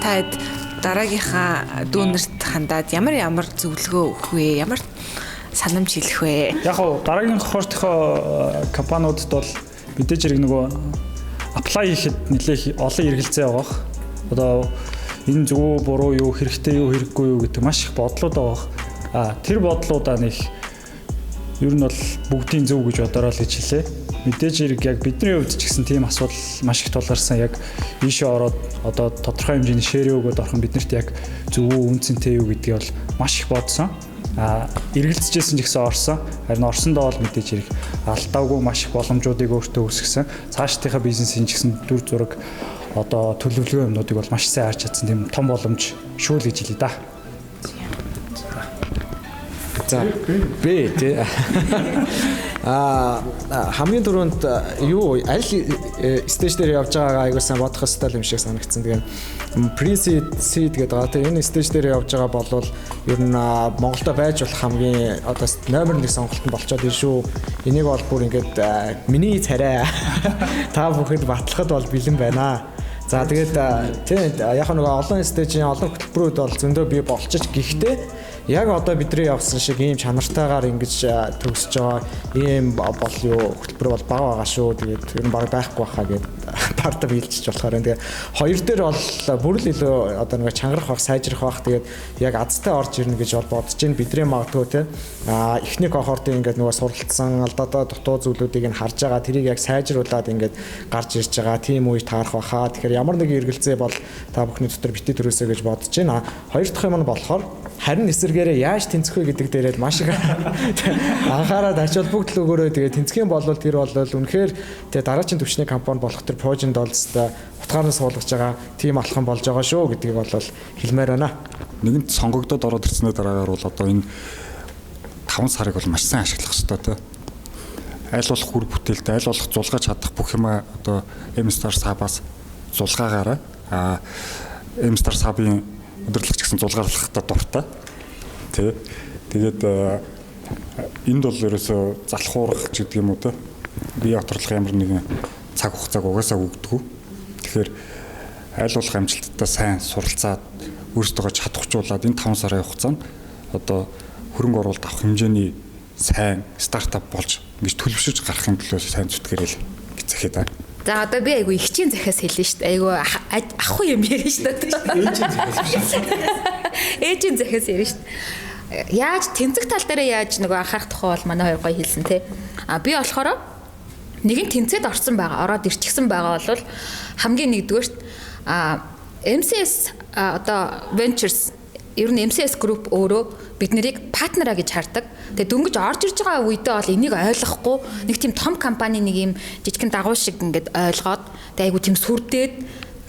Та дараагийнхаа дүүнерт хандаад ямар ямар зөвлөгөө өгөх вэ? Ямар санамж хэлэх вэ? Яг уу дараагийн кохортынхоо компаниудад бол мэдээж хэрэг нөгөө apply хийхэд нэлээх олон эргэлзээ байгаа. Одоо энэ зөв үү буруу юу, хэрэгтэй юу, хэрэггүй юу гэдэг маш их бодлууд байгаа. А тэр бодлуудаа нэг ер нь бол бүгдийн зөв гэж бодороо л гэж хэлээ. Мэдээж хэрэг яг бидний хувьд ч гэсэн тийм асуудал маш их тулгарсан. Яг ийшээ ороод одоо тодорхой хэмжээний share өгөөд орох нь биднэрт яг зөв үү, үнцэнтэй юу гэдгийг бол маш их бодсон. А эргэлзэжсэн ч гэсэн орсон. Харин орсондоо бол мэдээж хэрэг алдаагүй маш их боломжуудыг өөртөө үүсгэсэн. Цаашдынхаа бизнесийн ч гэсэн дүр зураг одоо төлөвлөгөө юмнуудыг бол маш сайн харж чадсан тийм том боломж шүү л гэж хэлье да. За би тий. Аа хамгийн түрүүнд юу аль stage дээр явж байгаагаа аягүй сайн бодох хэрэгтэй юм шиг санагдсан. Тэгээ pre-seed, seed гэдэг байгаа. Тэгээ энэ stage дээр явж байгаа болвол ер нь Монголдо байж болох хамгийн одоо номер 1 сонголт нь болчоод ин шүү. Энийг бол бүр ингээд миний царай та бүхэнд батлахад бол бэлэн байна. За тэгээд тий яг нөгөө олон stage ийн олон хөтөлбөрүүд бол зөндөө бий болчих, гэхдээ яг одоо бидний явсан шиг ийм чанартайгаар ингэж төгсөж байгаа ийм бол юу хөтөлбөр бол бага байгаа шүү. Тэгээд ер нь баг байхгүй байхаа гэд бардав хэлчих болохоор. Тэгээ хоёр дээр бол бүр л илүү одоо нэг чангарах бах, сайжрах бах. Тэгээд яг азтай орж ирнэ гэж бол бодож байна. Бидний магадгүй те а эхний кохортын ингээд нөгөө суралцсан алдаатай дутуу зүйлүүдийг нь харж байгаа. Тэрийг яг сайжруулад ингээд гарч ирж байгаа. Тийм үе таарах баха. Тэгэхээр ямар нэгэн эргэлзээ бол та бүхний дотор битгий төрөөсэй гэж бодож байна. Хоёр дахь юм нь болохоор харин эсэргээрээ яаж тэнцэх вэ гэдэг дээрээ л маш их анхаарал ач холбогдол өгөөрэй. Тэгээ тэнцэх юм бол тэр бол үнэхээр тэгээ дараагийн түвшний компани болох тэр пуужинд бол өстой утгаар нь суулгаж байгаа тийм алхам болж байгаа шүү гэдгийг бол хэлмээр байна. Нэгэнт сонгогдоод ороод ирсний дараагаар бол одоо энэ 5 сарыг бол маш сайн ашиглах ёстой те. Аль болох үр бүтээлтэй, аль болох зулгаж чадах бүх юмаа одоо M-Stars Hub-аас зулгаагаарай. А M-Stars Hub-ын удирдлагч гэсэн зулгаарлахтаа дуртай. Тэ. Тэгээд энд бол ерөөсөө залхуурах ч гэдэг юм уу те. Бие оторлох ямар нэгэн цаг хугацааг угаасаа өгдөг. Тэгэхээр аль болох амжилттай сайн суралцаад өөрсдөө чадахжуулаад энэ 5 сарын хугацаанд одоо хөрөнгө оруулалт авах хэмжээний сайн стартап болж ингэж төлөвшөж гарахын төлөө сайн зүтгэрэл гэж захиад байна. За одоо би айгу ихчийн захиас хэлнэ шүү дээ. Айгу ахгүй юм ярина шүү дээ. Ээжийн захиас. Ээжийн захиас ярина шүү дээ. Яаж тэнцэх тал дээрээ яаж нөгөө анхаарах тухай бол манай хоёр гоё хэлсэн те. А би болохоор нэгэн тэнцээд орсон байгаа, ороод ирчихсэн байгаа бол хамгийн нэгдүгээрт MCS одоо Ventures, ер нь MCS Group өөрөө бид нарыг partner аа гэж хардаг. Тэгээ дөнгөж орж ирж байгаа үедээ бол энийг ойлгохгүй нэг тийм том компани нэг юм жижигхэн дагуу шиг ингээд ойлгоод тэгээ айгу тийм сүрдээд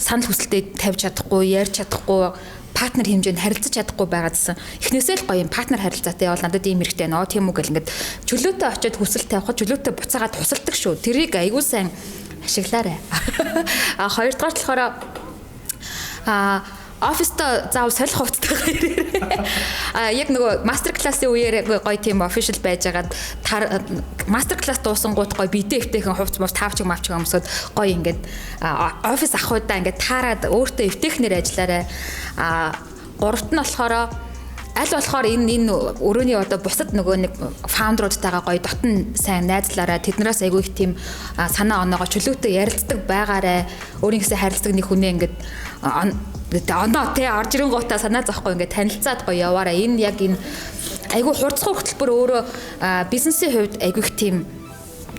санал хүсэлтээ тавьж чадахгүй, ярьж чадахгүй, partner хэмжээнд харилцаж чадахгүй байгаадсан. Эхнээсээ л гоё юм partner харилцаатай бол надад ийм хэрэгтэй нөө тийм үү гэл ингээд чөлөөтэй очиод хүсэл тавихад чөлөөтэй буцаагаад тусалдаг шүү. Тэрийг айгу сайн ашиглаарай. А хоёрдугаар болохоор оффиста заав солих хувцастайгаа ирээрэй. А яг нөгөө мастер классын үеэр гоё тийм official байжгаад мастер класс дуусангууд гоё бидээ эвтэйхэн хувц мууц таавчиг мавчиг өмсөд гоё ингээд офис авах удаа ингээд таарад өөртөө эвтэйхнэр ажиллаарай. А гуравт нь болохоор аль болохоор энэ өрөөний одоо бусад нөгөө нэг founder уудтайгаа гоё дотн сайн найзлаарай. Тэднээс айгүй их тийм санаа оноогоо чөлөөтэй ярилцдаг байгаарай. Өөрийнхөөсөө харилцдаг нэг хүнээ ингээд оноо те орж ирэнгуутаа санаа зовхгүй ингээд танилцаад гоё яваарай. Энэ яг энэ айгүй хурцгүй хөтөлбөр өөрөө бизнесийн хувьд айгүй их тийм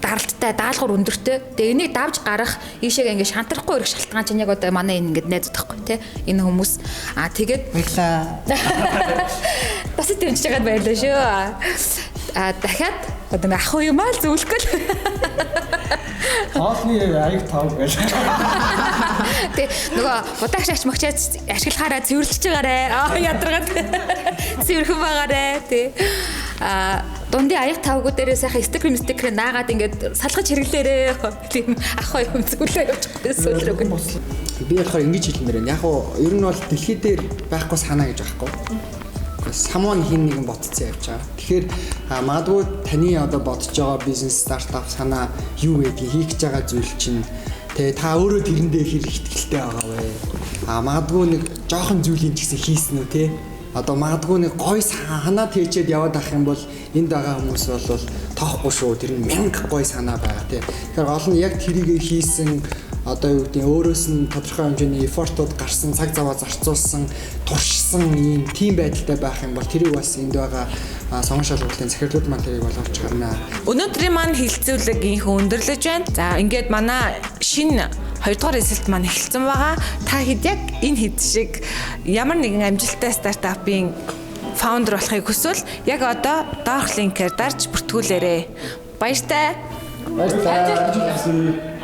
даралттай, даалгавар өндөртэй. Тэгээ энийг давж гарах, ийшээгээ ингээд шантрахгүй ирэх шалтгаан чинь яг одоо манай энэ ингээд найзууд байхгүй те. Энэ хүмүүс тэгээд баярлаа. Бас дэмжиж байгаад баярлаа шүү. А дахиад одоо нэг ах уу юм аа л зөвлөх гэл. Хоолны аяг тав гэж. Тэ нөгөө будаагч ач магчаач ашиглахаараа цэвэрлэж байгаарэ. Аа ядаргаад цэвэрхэн байгаарэ тий. А дундын аяг тавгуу дээрээ сайхан стикер наагаад ингээд салгаж хэрэглээрээ. Тийм ах уу юм зөвлөө явуучихгүй сүүл рүү. Би болохоор ингэж хэлмээр байна. Яг уу ер нь бол дэлхий дээр байхгүй санаа гэж байхгүй. Самуун хин нэгэн ботцсон явж байгаа. Тэгэхээр магадгүй таны одоо бодож байгаа бизнес стартап санаа юу гэдгийг хийх гэж байгаа зүйл чинь Тэгээ та өөрөө тэрэндээ хэр ихтгэлтэй байгаа вэ? А магадгүй нэг жоохон зүйлийн ч гэсэн хийсэн үү те? Одоо магадгүй нэг гой санаа тээчээд яваад ах юм бол энд байгаа хүмүүс бол тоохгүй шүү. Тэр нь 1000 гой санаа байгаа те. Тэгэхээр гол нь яг тэрийгэ хийсэн одоо юу гэдэг нь өөрөөс нь тодорхой хэмжээний effort-ууд гарсан, цаг заваа зарцуулсан, туршсан ийм тийм байдалтай байх юм бол тэрийг бас энд байгаа сонгон шалгуултын захирлууд маань тэрийг бол олж гарна. Өнөөдрийн маань хэлэлцүүлэг инхүү өндөрлөж байна. За ингээд манай шинэ 2 дугаар эсэлт маань эхэлсэн байгаа. Та хэд яг энэ хэд шиг ямар нэгэн амжилттай стартапын founder болохыг хүсвэл яг одоо доорх линкээр дарж бүртгүүлээрэй. Баяртай. Баярлалаа.